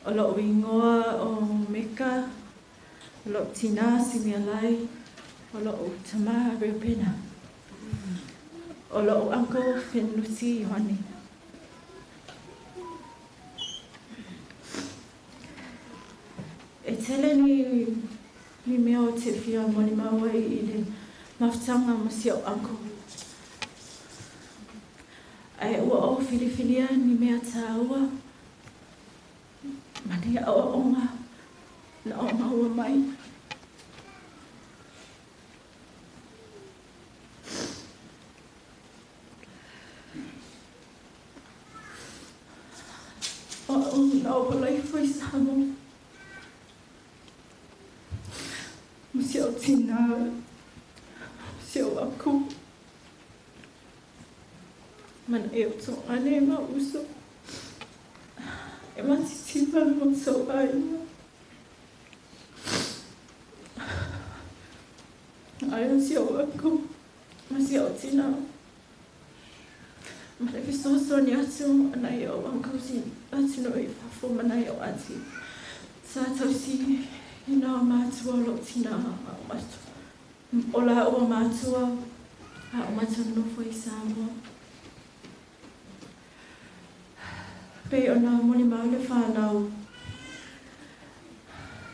O lo'u igoa o Meka, o lo'u tinā Simialai, o lo'u tamā Reupena. O lo'u uncle Fenunuti Ioane. E tele ni mea o te fia molimau ai i le mafutaga ma si o'u uncle. Ae ua ou filifilia ni mea tāua ma ni a'oa'oga na ou maua mai. O a'u na ou ola ifo i Samoa ma si o'u tinā, si o'u uncle ma nai ou togane ma ou uso e matitiva le matou aiga. Ae o si o'u uncle ma si o'u tinā ma le fesoasoani atu a nai o'u uncles i atunuu i fafo ma nai o'u aunty sa tausi i nā matua o lo'u tinā a o matou o lāua matua a o matou nonofo i Samoa. Pei ona molimau le fanau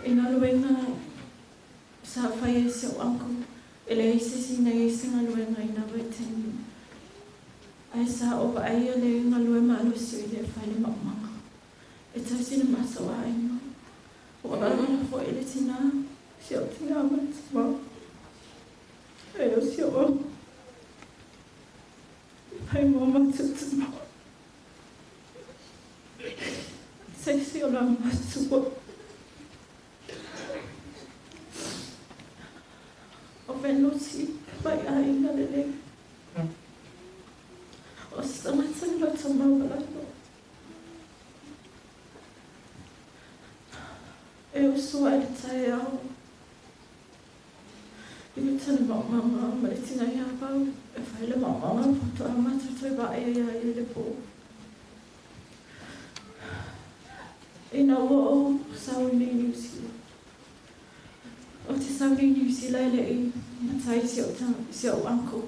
i galuega sa fai e si o'u uncle, e leai se isi na i ai se galuega i nā vaitaimi. Ae sa ou vaaia le galue malosi o ia e fai le maumaga e tausi le matou aiga. Ua valawala foi le tinā, si o'u tinā ma le tamā, ae o si o'u uncle e fai mo matou tamā. Se isi o la matua. O Fenunuti faiaiga lelei. O se tagata le loto maualalo. E usu ai le taeao i uta le maumaga ma le tina ia pau e fai le maumaga faatoa matou toe vaaia ia ia i le po. Ina ua ou sau i nei Niu Sila. Ou te sau nei Niu Sila e le'i matai si o'u uncle.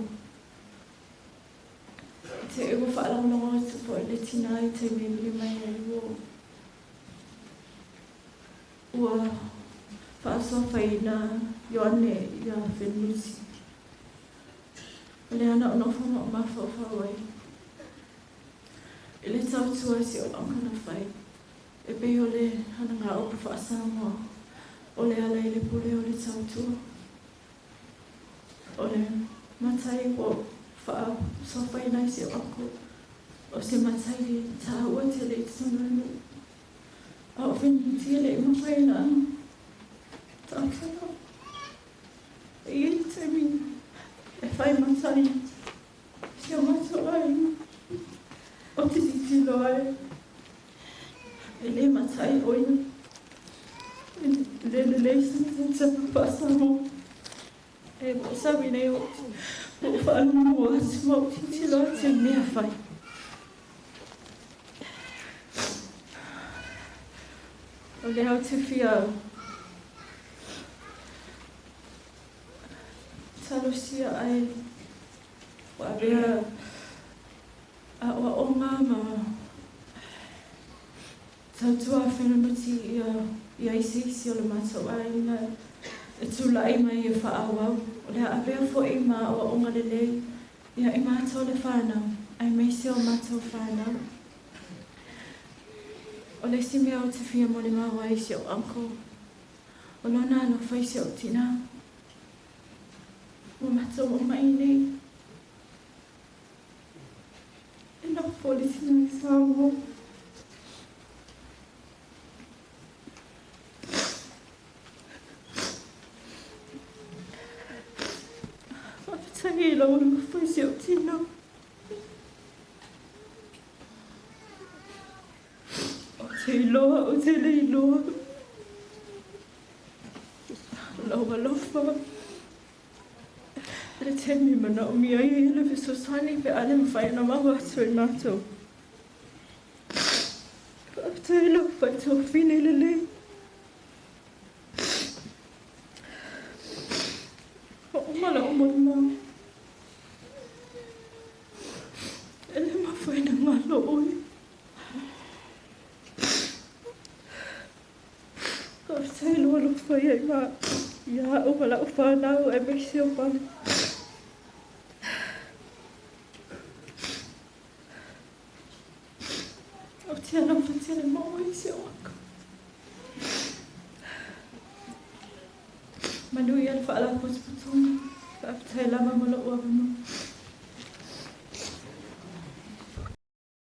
Te ua faalogologo atu foi le tinā i taimi e vili mai ai ua ua faasoafaina Ioane ia Fenunuti. O lea na ou nofo ma ou mafaufau ai i le tautua i si o'u uncle na fai. E pei o le hanaga upu faa-Samoa, o le ala i le pule o le tautua. O le matai ua faasoafaina ai si o'u uncle, o se matai tāua tele i totonu o le nuu. A o Fenunuti e le'i mafai ona tautala. E i ai le taimi e fai matai si o matou aiga. Ou te tilotilo ai e le matai ʻo ia. E le lelei se tausaga faa-Samoa. E ua ou sau iinei ua ou faalogologo atu ma ou tilotilo atu i mea fai. O lea ou te fia talosia ai ua avea aʻoaʻoga ma tautua Fenunuti ia ia isi isi o le matou aiga e tula'i mai e faaauau. O le a avea fo'i ma aʻoaʻoga lelei ia i matou le fanau aemaise o matou fanau. O le isi mea ou te fia molimau ai i si o'u uncle, o lona alofa i si o'u tinā. Ua matou omai iinei e nofo le tinā i Samoa. Faafetai i lou alofa i si o'u tinā. Ou te iloa, ou te le iloa lou alofa i le taimi e manaomia ai le fesoasoani pe a le mafai ona maua atu e matou. Faafetai i Lau faaitofine lelei. Ua uma la'u molimau. E le mafai na galo oe. Faafetai i lou alofa ia ia a'u ma la'u fanau aemaise o pale. Ou te alofa tele ma oe si o aka. Manuia le faalapotopotoga. Faafetai lava mo lo'u avanoa.